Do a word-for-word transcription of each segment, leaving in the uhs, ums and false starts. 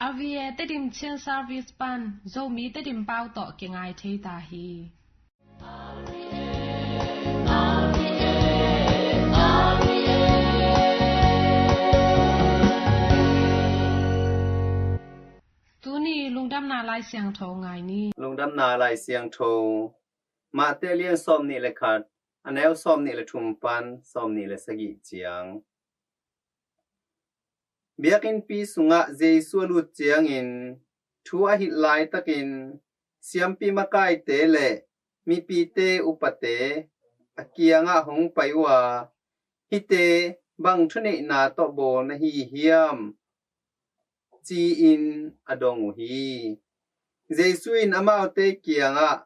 R V A Tedim Chin Service pan Zomi Tedim pau tawh kingai thei ta hi. Tuni lungdamna Lai Siangtho ngai ni. Lungdamna Lai Siangtho, Mate lian sawm nih le khat, a neu sawm nih le thum pan sawm nih le sagih ciang. Biakinnpi sungah Jesu a lut ciangin thu a hilh laitakin siampi makaite le mipite upate a kiangah hong pai uh a, hihte bang thuneihna tawh bawl na hi hiam, ci-in a dong uh hi. Jesu in amaute kiangah,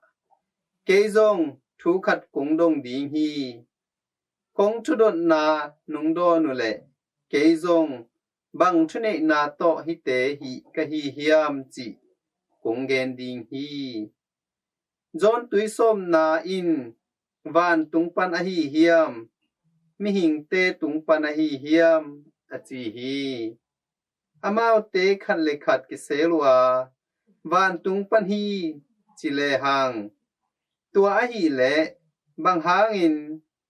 kei zong thu khat kong dong ding hi. Kong thudotna nong dawn uh leh kei zong bang thuneihna tawh hihte hih ka hi hiam cih kong gen ding hi. John tuisawpna in vantung pan ahi hiam, mihingte tung pan ahi hiam, a ci hi. Amaute khat le khat kisel uh a, vantung pan hi ci lehang, tua ahih leh bang hangin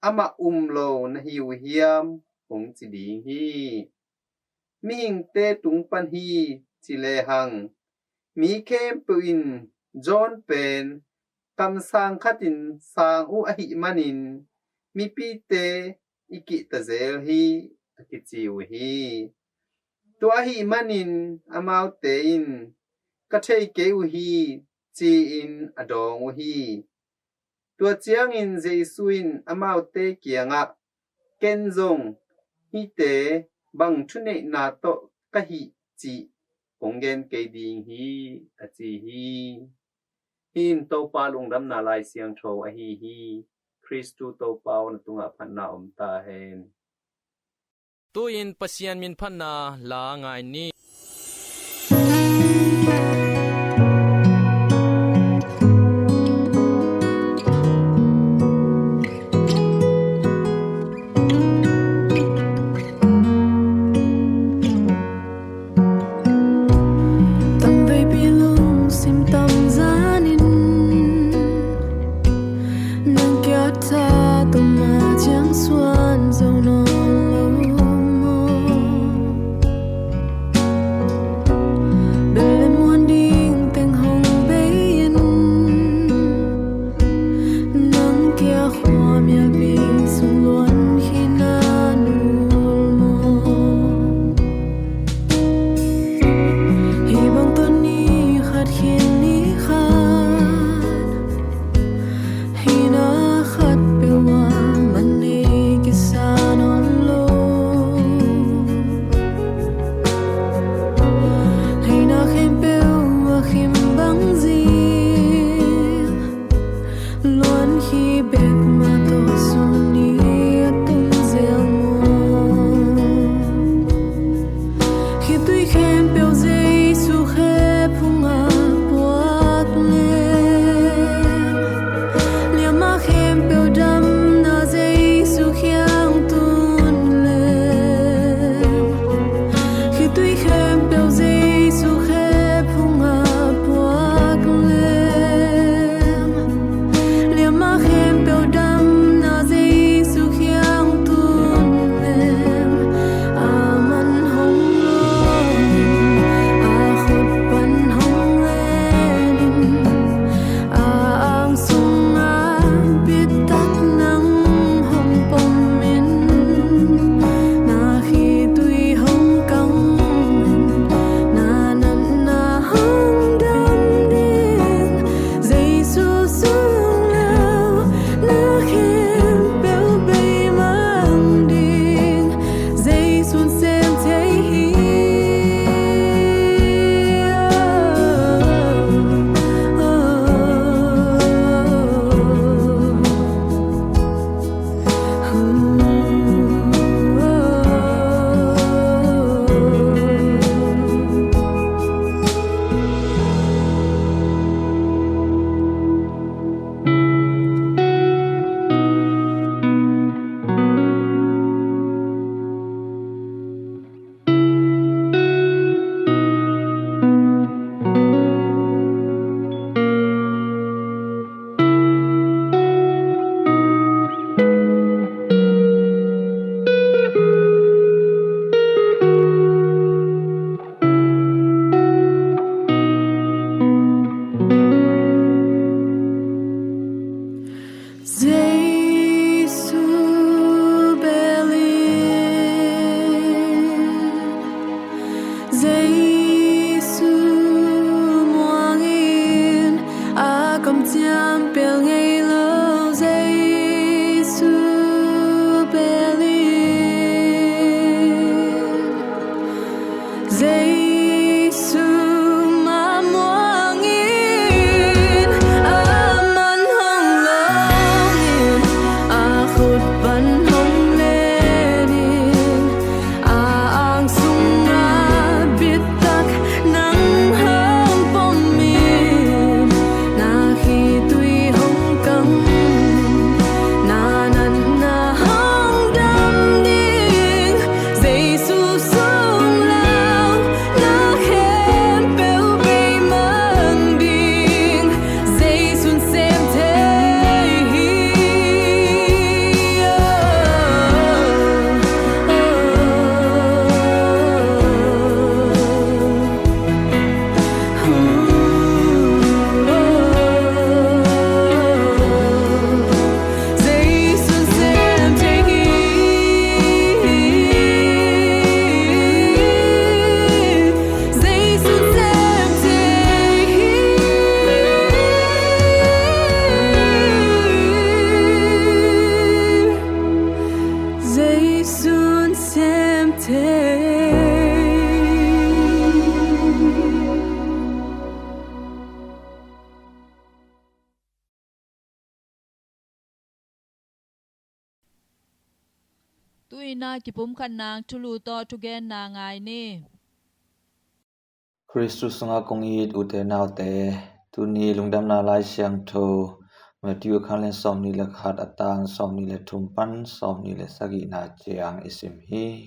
amah um lo na hi uh hiam, hong ci ding hi. Mihingte tung pan hi ci lehang, mi khempeuh in John pen kamsang khatin sang uh ahih manin mipite i kihta zel hi, a kici uh hi. Tua ahih manin amaute in, ka thei kei uh hi, ci-in a dawng uh hi. Tua ciangin Jesu in amaute kiangah, ken zong hihte bang thuneihna tawh ka hih cih kong gen kei ding hi, a ci hi. Hih in Topa lungdamna Lai Siangtho ahi hi. Khristu Topa aw, na tungah phatna om ta hen. Tu-in Pasian min phatna la ngai ni. Tamveipi lungsim tamzanin nang kiat tha tua ma ciang suan zo nawn lo maw? Tu-in ah kipumkhatna thulu tawh thugenna ngai ni. Khristu sungah kong it ute naute, tuni lungdamna Lai Siangtho Matthew a khanlen sawmnih le khat, a tang sawmnih le thum pan sawmnih le sagihna ciang i sim hi.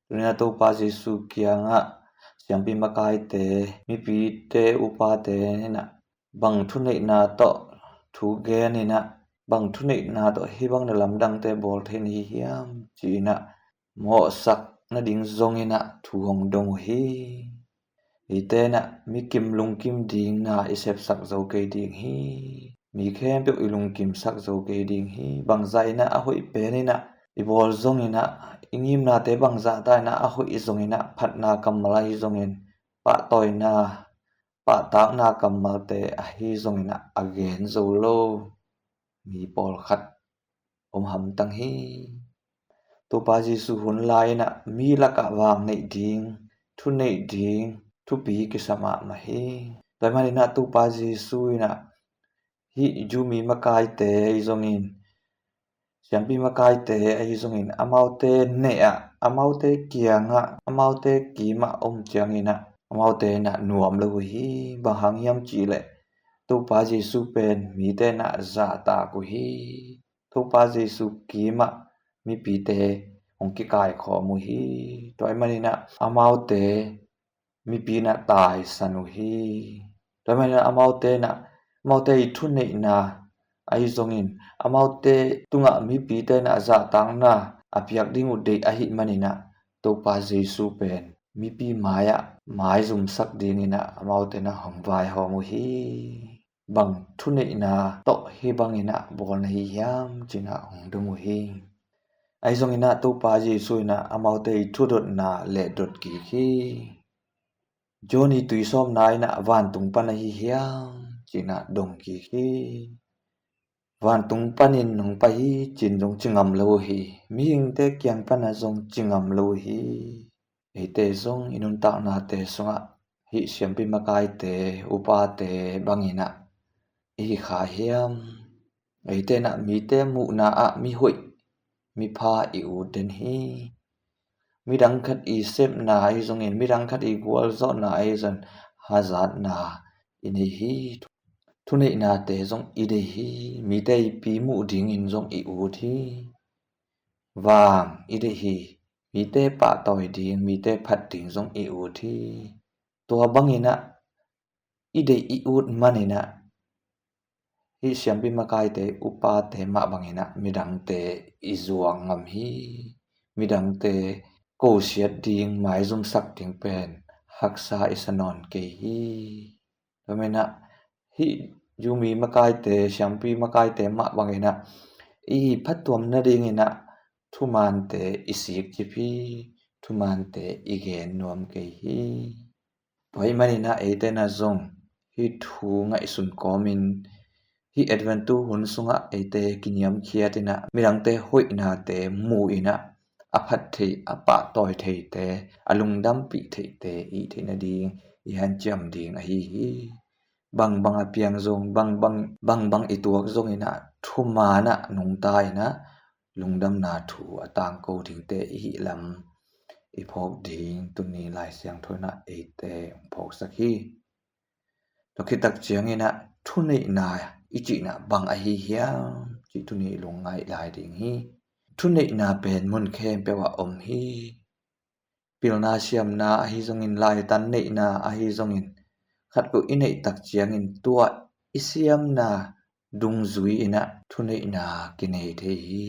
Tuni-in ah Topa Jesu kiangah siampi makaite, mipite, upate in ah bang thuneihna tawh thu gen in ah, bang thuneihna tawh hih bang na lamdangte bawl thei na hi hiam ci-in ah mawhsak nading zong in ah thu hong dong uh hi. Hihte in ah mikim lungkim ding na i sepsak zo kei ding hi. Mi khempeuh i lungkimsak zo kei ding hi. Bangzah in ah a hoih pen in ah i bawl zong in ah, i ngimnate bangzah ta in ah a hoih zong in ah, phatna kammal ahi zongin, pahtawina, pahtakna kammalte ahi zongin ah a gen zo lo mi pawlkhat om hamtang hi. Topa Jesu hun lai in ah mi lakah vang neih ding, thu neih ding thupi kisa mahmah hi. Tua ahih manin ah Topa Jesu in ah hih Jew mi makaite ahi zongin, siampi makaite ahi zongin, amaute neh ah, amaute kiangah, amaute kimah om ciangin ah amaute in ah nuam lo uh hi. Bang hang hiam cih leh Topa Jesu pen mite in ah zahtak uh hi. Topa Jesu kimah mipite hong kikaikhawm uh hi. Tua ahih manin ah amaute mipi in ah taisan uh hi. Tua ahih manin ah amaute in ah, amaute i thuneihna ahi zongin, amaute tungah mipite in ah zahtakna a piak ding uh deih ahih manin ah Topa Jesu pen mipi mai-ah maizumsak dingin ah amaute in ah hong vaihawm uh hi. Bang thuneihna tawh hih bangin ah bawl na hi hiam ci-in ah hong dong uh hi. Ahi zongin ah Topa Jesu in ah amaute i thudotna lehdot kik hi. John i tuisawmna in ah vantung pan ahi hiam ci-in ah dong kik hi. Vantung panin hong pai hi ci-in zong ci ngam lo uh hi. Mihingte kiang pan ah zong ci ngam lo uh hi. Eite zong i nuntaknate sungah hih siampi makaite, upate bangin ah i hi kha hiam? Eite in ah mite muhna ah mihoih, mipha i ut den hi. Midang khat i sepna ahi zongin, midang khat i gualzawhna ahi zongin hazatna i nei hi. Thuneihnate zong i deih hi. Mite i pi muh dingin zong i ut hi. Vang i deih hi. Mite pahtawi ding, mite phat ding zong i ut hi. Tua bangin ah i deih i ut manin ah hih siampi makaite, upate mah bangin ah midangte i zuak ngam hi. Midangte kosiat ding, maizumsak ding pen haksa i sa nawn kei hi. Tua manin ah hih Jew mi makaite, siampi makaite mah bangin ah i phattuam nadingin ah thumaante i sikcip hi. Thumaante i gen nuam kei hi. Tua ahih manin ah eite in ah zong hih thu ngaihsun kawmin, hih Adventu hun sungah eite kiniamkhiat in ah midangte hoihnate mu in ah a phat thei, a pahtawi theite, a lungdampih theite i hih theih nading i hanciam ding ahi hi. Bangbang a piang zong, bangbang, bangbang i tuak zongin ah thumaan ah nungta in ah lungdamna thu a tangko dingte i hih lam i phawk ding tuni Lai Siangtho in ah eite hong phawksak hi. Tua khit tak ciangin ah thuneihna i cihna bang ahi hiam cih tuni i lungngaih lai ding hi. Thuneihna pen mun khempeuh ah om hi. Pilna siamna ahi zongin, laitan neihna ahi zongin, khatpeuh i neih tak ciangin tua i siamna dungzui in ah thuneihna kinei thei hi.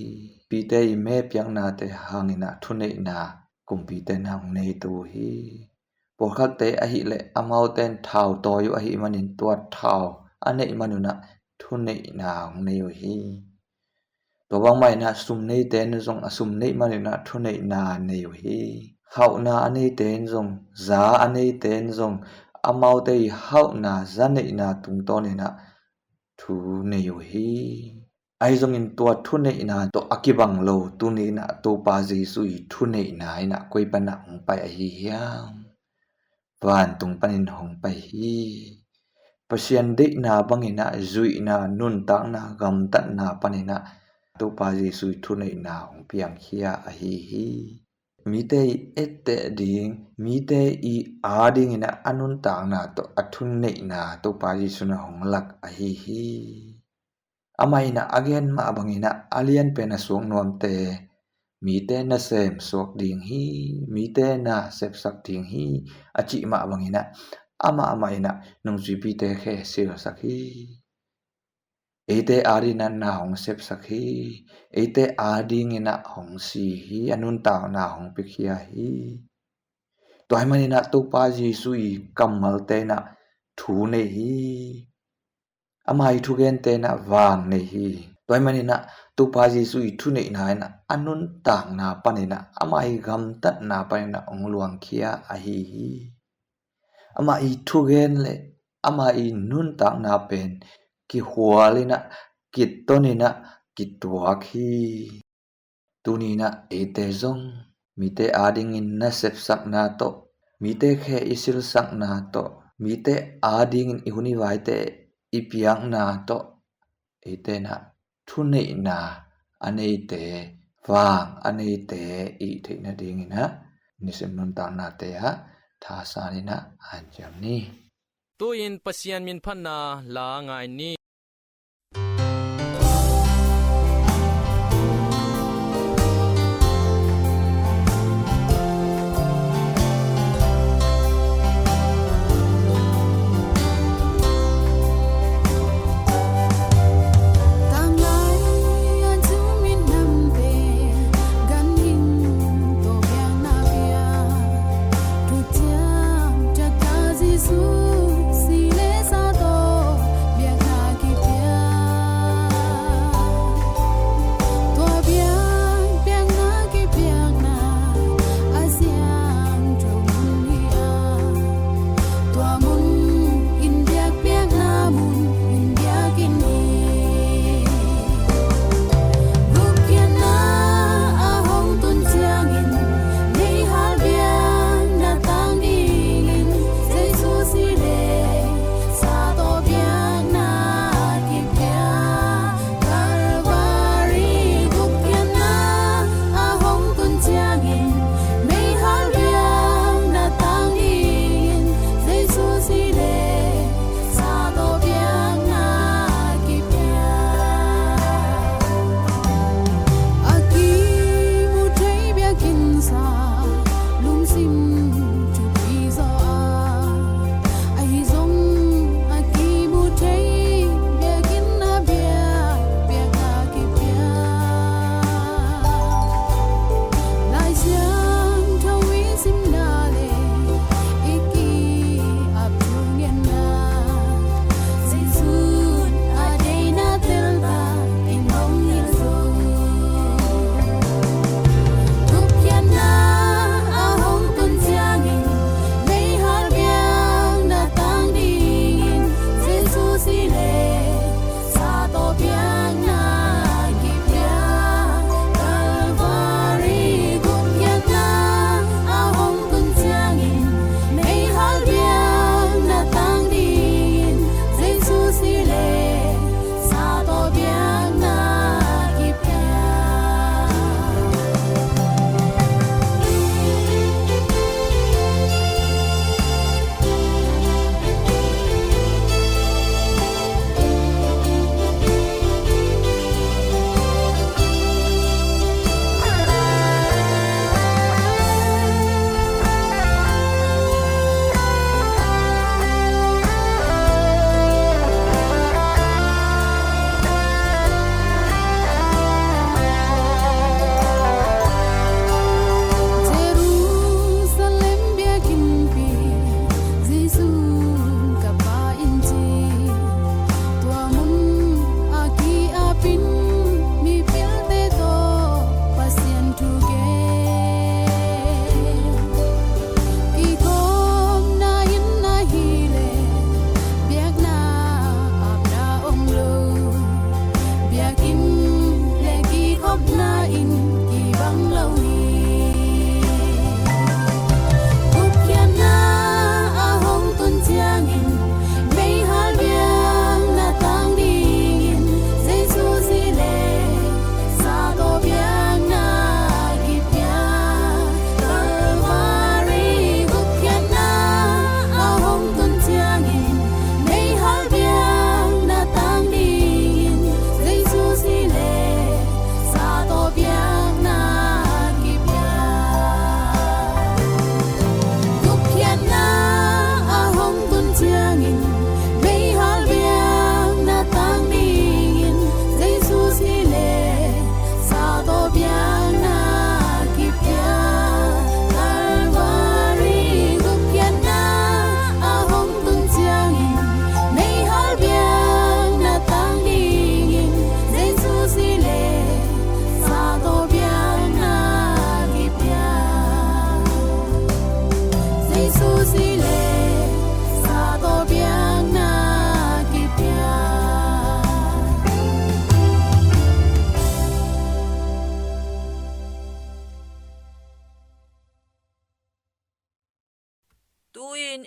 Pite i me piaknate hangin ah thuneihna kumpite in ah hong nei to uh hi. Pawlkhatte ahih leh amaute in thau tawi uh ahih manin tua thau a neih man un ah thuneihna hong nei uh hi. Tua bangmah in ah sum neite in zong a sum neih man un ah thuneihna nei uh hi. Hauhna a neite in zong, za a neite in zong amaute i hauhna, za neihna tungtawn in ah thu nei uh hi. Ahi zongin tua thuneihna tawh a kibang lo tuni in ah Topa Jesu i thuneihna in ah koi pan ah hong pai ahi hiam? Vantung panin hong pai hi. Pasian deihna bangin ah zuihna, nuntakna, gamtatna panin ah Topa Jesu i thuneihna hong piangkhia ahi hi. Mite i etteh ding, mite i adingin a nuntakna tawh a thuneihna Topa Jesu in a hong lak ahi hi. Amah in a gen mah bangin a lianpen a suak nuamte, mite nasem suak ding hi, mite na sepsak ding hi, a cih mah bangin a amah amah in a nungzuipite khe silsak hi. Eite adingin a na hong sepsak hi, eite adingin a hong si hi, a nuntakna hong piakhia hi. Tua ahih manin a Topa Jesu i kammalte in a thu nei hi. Ama i thugente in a vang nei hi. Tua ahih manin a Topa Jesu i thuneihna in a nuntakna panin a ama i gamtatna panin a hong luangkhia ahi hi. Ama i thugen le ama i nuntakna pen kihual in a, kiton in a, kituak hi. Tuni in a eite zong mite adingin na sepsakna tawh, mite khe i silsakna tawh, mite adingin i hun i vaite i piakna tawh, eite in a thuneihna a neite, vang a neite i theih nadingin a nisim nuntaknate ah thasan in a hanciam ni. Tu-in Pasian min phatna la ngai ni.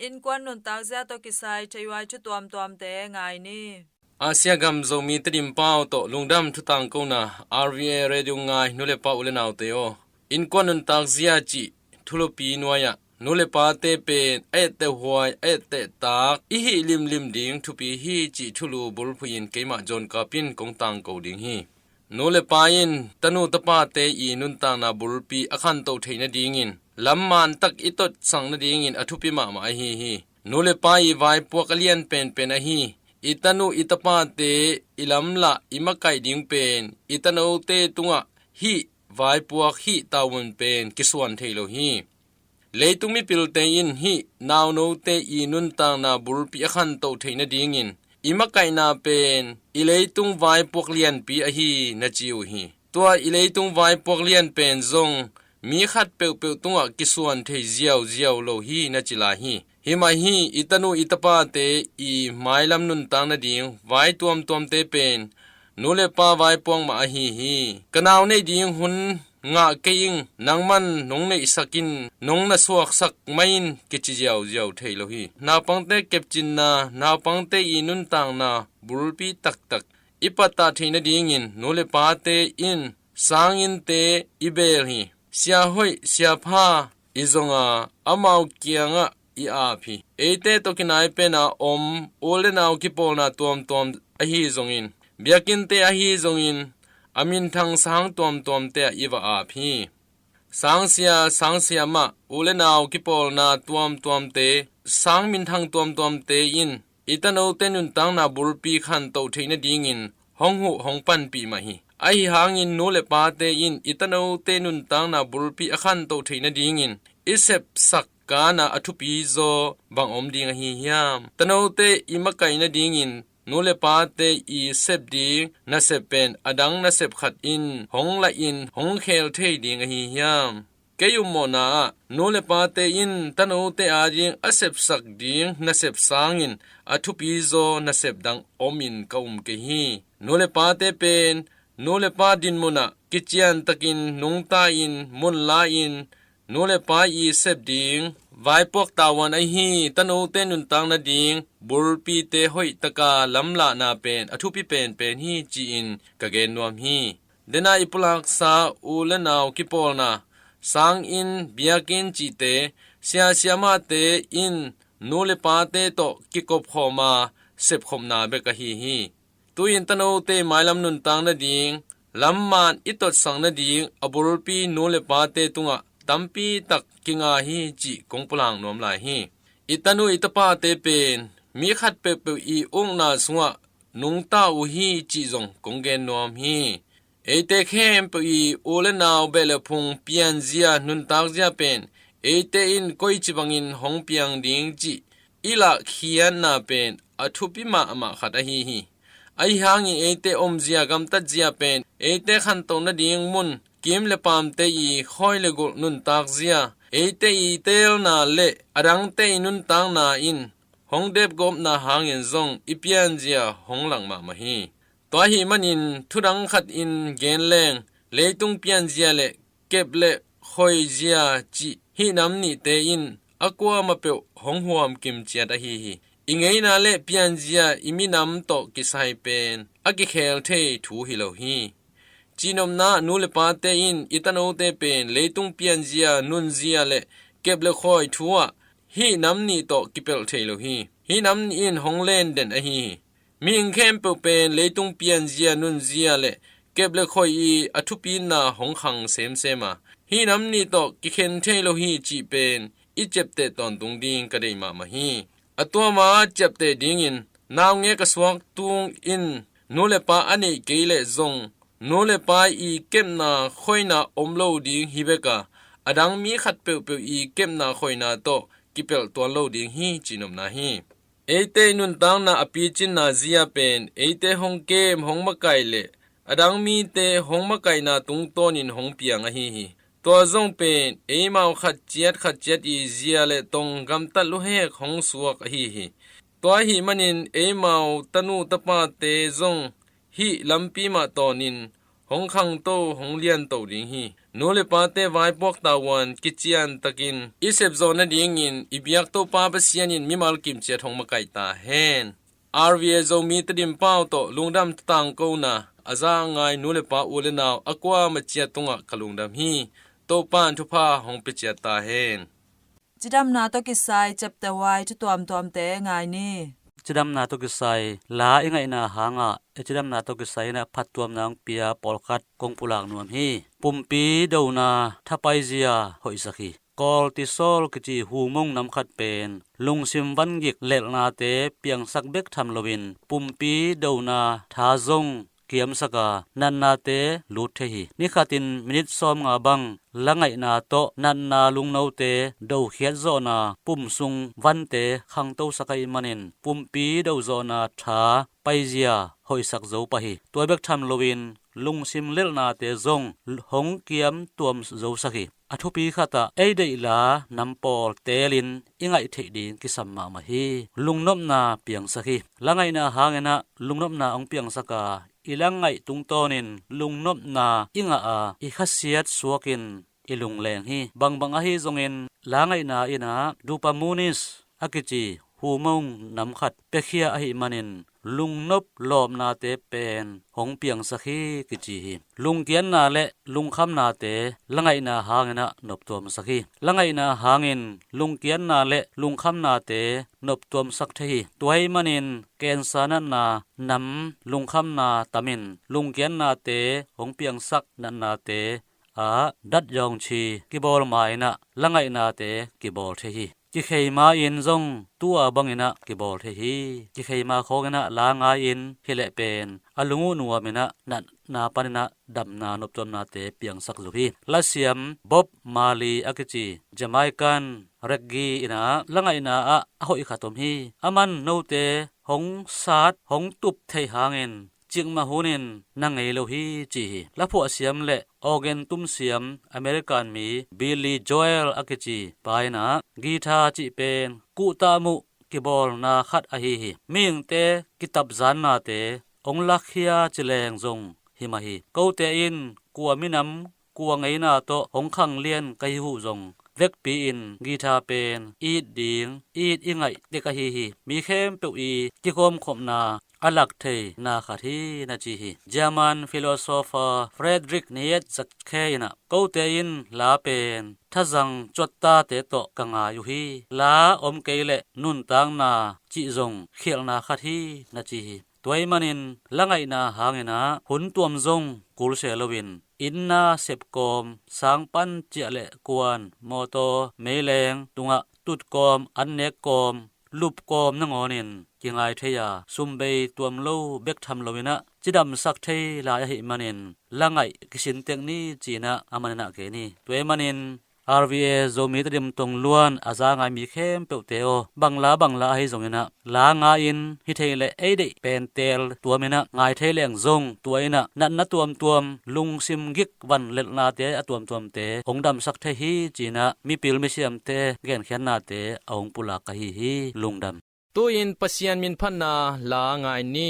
Innkuan nuntakzia tawh kisai theihuai thu tuamtuamte ngai ni. Asia gam Zomi Tedim pau tawh lungdam thu tangkona R V A Radio ngai nu le pa u le naute aw. Innkuan nuntakzia cih thulupi nuai-ah nu le pate pen a etteh huai, a etteh tak i hih limlim ding thupi hi cih thulu bulphuh in keimah John Kap in kong tangko ding hi. Nu le pa in tanu tapate i nuntakna bulpi a khantoh theih nadingin lam mantak i totsak nadingin a thupi mahmah ahi hi. Nu le pa i vaipuak a lian penpen ahi i tanu i tapate i lamlah i makaih ding pen i tanote tungah hih vaipuak, hih tavuan pen kisuan thei lo hi. Leitung mipilte in hih naunote i nuntakna bulpi a khantoh theih nadingin i makaihna pen i leitung vaipuak lianpi ahi na ci uh hi. Tua i leitung vaipuak lian pen zong mi khat peuhpeuh tungah kisuan thei ziauziau lo hi na ci lai hi. Himah hi i tanu i tapate i mailam nuntak nading vai tuamtuamte pen nu le pa vaipuak mah ahi hi. Ka nau neih ding hun ngah kei ing, nangman nong neihsak in, nong na suaksak mah in kici ziauziau thei lo hi. Naupangte kepcinna, naupangte i nuntakna bulpi taktak i pattah theih nadingin nu le pate in sanginnte i beel hi. Sia hoih, sia pha i zong a, amau kiangah i ap hi. Eite tawh kinai pena om u le nau kipawlna tuamtuam ahi zongin, biakinnte ahi zongin, a minthang sang tuamtuamte ah i va ap hi. Sangsia, sangsia mah u le nau kipawlna tuamtuamte, sang minthang tuamtuamte in i tanote nuntakna bulpi khantoh theih nadingin hong huh hong panpih mah hi. Ahi hangin nu le pate in i tanote nuntakna bulpi a khantoh theih nadingin i sepsak kana a thupi zaw bang om ding ahi hiam? Tanote i makaih nadingin nu le pate i sep ding nasep pen a dang nasep khat in hong lahin hong khel thei ding ahi hiam? Kei ummawhna ah nu le pate in tanote ading a sepsak ding nasep sangin a thupi zaw nasep dang omin ka um kei hi. Nu le pate pen nu le pa dinmun ah kiciantakin nungta-in mun la-in nu le pa i sep ding vaipuak tavuan ahi tanote nuntak nading bulpite hoihtaka lamlahna pen a thupi penpen hi ci-in ka gen nuam hi. Dena i pulaksa u le nau kipawlna, sanginn, biakinn cihte, sia siamahte in nu le pate tawh kikopkhawma sepkhopna bek ahi hi. Tu-in tanote mailam nuntak nading lamman i totsak nading a bulpi nu le pate tungah tampi tak kinga hi cih kong pulak nuam lai hi. I tanu i tapate pen mi khat peuhpeuh i ukna sungah nungta uh hi cih zong kong gen nuam hi. Eite khempeuh i u le nau beh le phung pianzia nuntakzia pen eite in koici bangin hong piang ding cih i lahkhiatna pen a thupi mahmah khat ahi hi. Ahi hangin eite omzia gamtatzia pen eite khantoh nading mun, kim le paamte i khawi le gulh nuntakzia, eite i teelna le a dangte i nuntakna in hong depgawpna hangin zong i pianzia hong lang mahmah hi. Tua ahih manin thudang khat in gen leng, leitung pianzia le kep le khoizia cih hih nam nihte in a kuamah peuh hong huam kimciat ahi hi. I ngeina le pianzia i minam tawh kisai pen a kikhel thei thu hi lo hi. Cihnopna, nu le pate in i tanote pen leitung pianzia, nunzia le kep le khawi thu ah hih nam nih tawh kipelh thei lo hi. Hih nam nih in hong len den ahi hi. Mihing khempeuh pen leitung pianzia, nunzia le kep le khawi i a thupina hong khang semsem a, hih nam nih tawh kikhen thei lo hi cih pen i ciapteh tawntung ding ka deih mahmah hi. A tuama ciapteh dingin naungek a suak tung in nu le pa a neih kei leh zong nu le pa i kepna khoina om lo ding hi bek a, a dang mi khat peuhpeuh i kepna khoina tawh kipelh tuan lo ding hi cihnopna hi. Eite i nuntakna a picinna zia pen eite hong kem hong makaih le a dang mite hong makaihna tungtawnin hong piang ahi hi. Tua zong pen eimau khat ciat khat ciat i zia le tong gamtat luhek hong suak ahi hi. Tua ahih manin eimau tanu tapate zong hih lampi mah tawnin hong khangto, hong lianto ding hi. Nu le pate vaipuak tavuan kician takin i sepzawh nadingin i biak Topa Pasian in mimal kimciat hong makaih ta hen. R V A Zomi Tedim pau tawh lungdam tangkona a za a ngai nu le pa, u le nau a kuamah ciat tungah ka lungdam hi. Topa in thupha hong pia ciat ta hen. Cidamna tawh kisai chapter Y thu tuamtuamte ngai ni. Cidamna tawh kisai la i ngaihna hangah i cidamna tawh kisai inah phattuamna hong pia pawlkhat kong pulak nuam hi. Pumpi dona thapaizia hoihsak hi. Cortisol kici hormone nam khat pen lungsim vangik lelhnate piangsak bek tham loin pumpi dona tha zong kiamsak a, natnate lut thei hi. Nikhatin minit sawmnga bang la ngaihna tawh natna lungnote dokhiat zawhna pum sung vante khangtosak ahih manin pumpi do zawhna tha paizia hoihsak zo pah hi. Tua bek tham loin lungsim lelhnate zong hong kiam tuam zosak hi. A thupi khatah ei deih la nam pawl teelin i ngaih theih ding kisam mahmah hi. Lungnopna piangsak hi. La ngaihna hanginah lungnopna hong piangsak a, i la ngaih tungtawnin lungnopna i ngah a, i khasiat suakin i lungleng hi. Bangbang ahi zongin la ngaihna inah dopamine a kici hormone nam khat piakhia ahih manin lungnop lawpnate pen hong piangsak hi kici hi. Lungkiatna le lungkhamnate la ngaihna hanginah noptuamsak hi. La ngaihna hangin lungkiatna le lungkhamnate noptuamsak thei hi. Tua ahih manin cancer natna nam lungkhamna tamin lungkiatnate hong piangsak natnate ah dat yawngchi kibawl ma inah la ngaihnate kibawl thei hi. Kikhei ma-in zong tua banginah kibawl thei hi. Kikhei ma khawnginah la ngai-in hileh pen a lung uh nuaminah natna paninah damna noptuamnate piangsak zo hi. Lasiam Bob Marley a kici Jamaican reggae inah la ngaihna ah a hoih khat om hi. Aman note hong sat hong tup theih hangin cikmah hunin na ngei lo hi ci hi. Laphuah siam le organ tum siam American mi Billy Joel a kici pa inah guitar cih pen kuhtah muh kibawlna khat ahi hi. Mihingte kitapzannate hong lakkhia cileng zong hi mah hi. Kote in kua minam kua ngeina tawh hong khanglian ka hi uh zong vekpi-in guitar pen it ding it i ngaih tek ahi hi. Mi khempeuh i kigawmkhopna a lak theina khat hi na ci hi. German philosopher Friedrich Nietzsche inah kote in la pen thazang cuattate tawh ka ngai uh hi. La om kei leh nuntakna cih zong khialhna khat hi na ci hi. Tua ahih manin la ngaihna hanginah hun tuam zong kulsia loin inn na sep kawm, sangpan ciah le kuan, mawtaw, meileng tungah tut kawm, an nek kawm, lup kawm nangawnin kingai thei a, sumbei tuam lo bek tham loinah cidamsak thei lai ahih manin la ngaih kisin tek ni ci-inah a maninah gen hi. Tua ahih manin R V A Zomi Tedim tong luan a za ngai mi khempeuhte aw, bangla bangla ahi zonginah la ngai-in hi thei leh ei deih pen teel tuaminah ngai thei leng zong tua inah natna tuamtuam lungsim gik van lelhnate a tuamtuamte hong damsak thei hi ci-inah mipil misiamte genkhiatnate a hong pulak ka hi hi. Lungdam. Tu-in Pasian minphatna la ngai ni.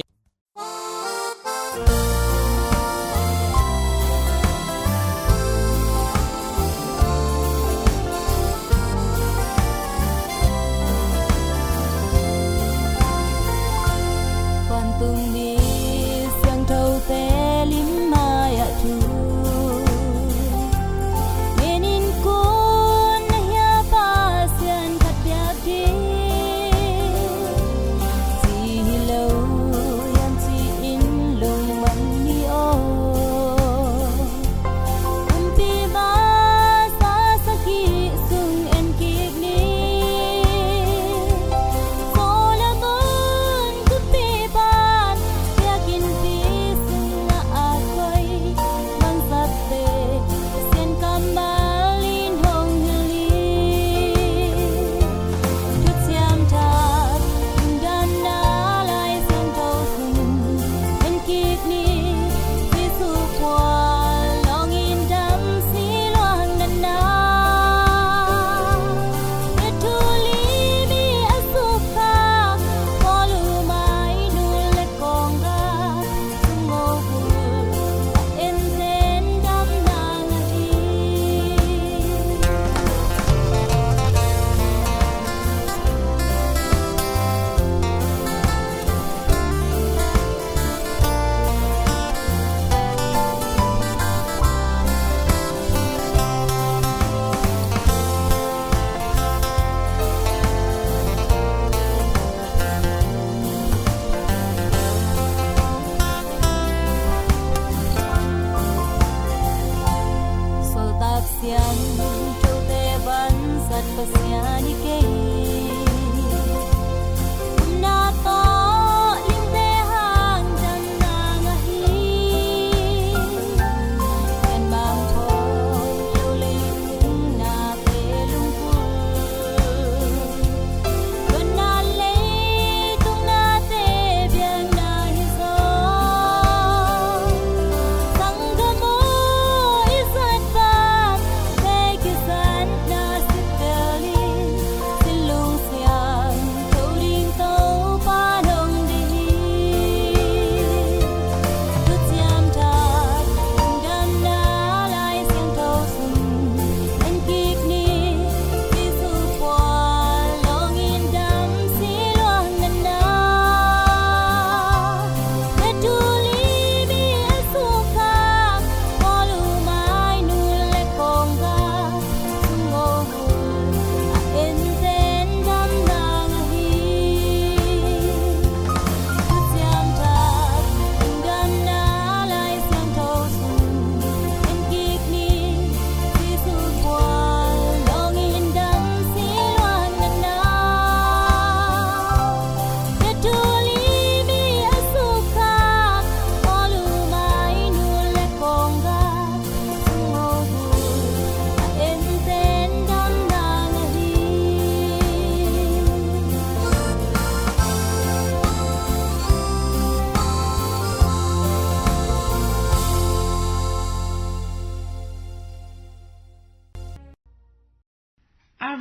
Vantung mi siangthote lim mai-ah thu ngenin kun na hia Pasian khat piak ding ci hi lo hiam ci-in lungmang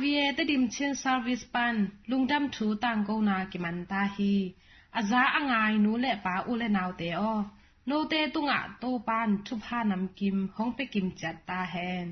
Tedim Chin Service pan lungdam thu tangkona kiman ta hi. A za a ngai nu le pa, u le naute aw, note tungah Topan thupha namkim hong pia kim ciat ta hen.